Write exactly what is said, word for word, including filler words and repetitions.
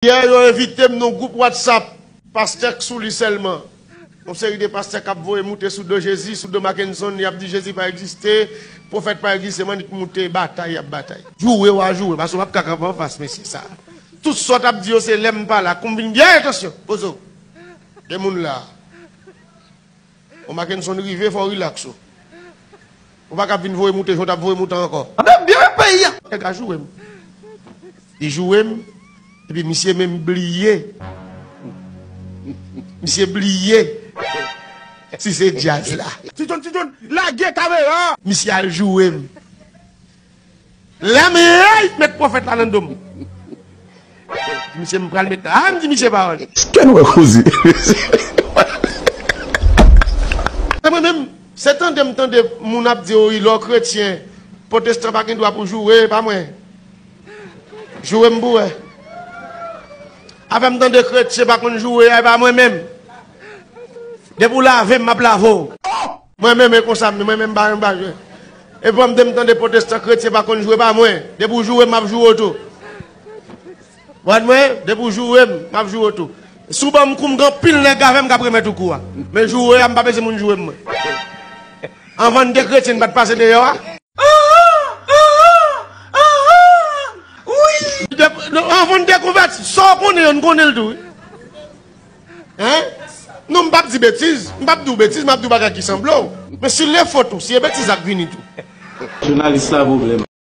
Yè, yo envite m nan yon gwoup WhatsApp, pastè k sou li sèlman. Yon seri de pastè k ap voye moute sou do Jezi, sou do Mackenson, y ap di Jezi pa egziste, pwofèt pa egziste, m annik moute, batay y ap batay. Joure w a joure, paske w p ap ka kanpe anfas mesye sa. Tout sa w t ap di yo, se lè m pa la, kou m vin, byen, atansyon, poze w. Gen moun la. Bon, Mackenson rive, fò w rilaks ou. Ou pa ka vin voye moute, jan w t ap voye moute ankò. Anben, byen peyi a. Nèg la joure m. Li joure m, epi misye menm bliye. Misye bliye si se djaz la. Ti John, Ti John, lage kamera! Misye al joure m. Lè m rey, met pwofèt la nan do m. Di misye, m pral met la. A, m di misye pawòl. Kè nou wè koze. E mwen menm, se tande m tande moun ap di, wi, lè w kretyen, pwotestan pa gen dwa pou joure, e pa mwen. Joure m pou wè. Afè m tande kretyen pa konn joure, e pa mwen menm. Depi w lave m, m ap lave w. Mwen menm, e konsa m ye, mwen menm, m pa, m pa jwe. E bon, m te m tande pwotestan, kretyen pa konn joure, pa mwen. Depi w joure m, m ap joure w tou. Ou konprann mwen? Depi w joure m, m ap joure w tou. Si w ban m kou, m gen anpil nèg avè m k ap remèt ou kou a. Men joure a, m pa bezwen moun joure m, mwen. Anvan n te kretyen, n pa t pase deyò a? Anhan, anhan, anhan, wi. Dep-, non, anvan n te konvèti, sa w konnen an, n konnen l tou, wi. Hein? Non, m p ap di betiz, m p ap di w betiz, m ap di w bagay ki sanble w. Men si l e fo tou, si e betiz la k vini tou. Jounalis la pwoblèm.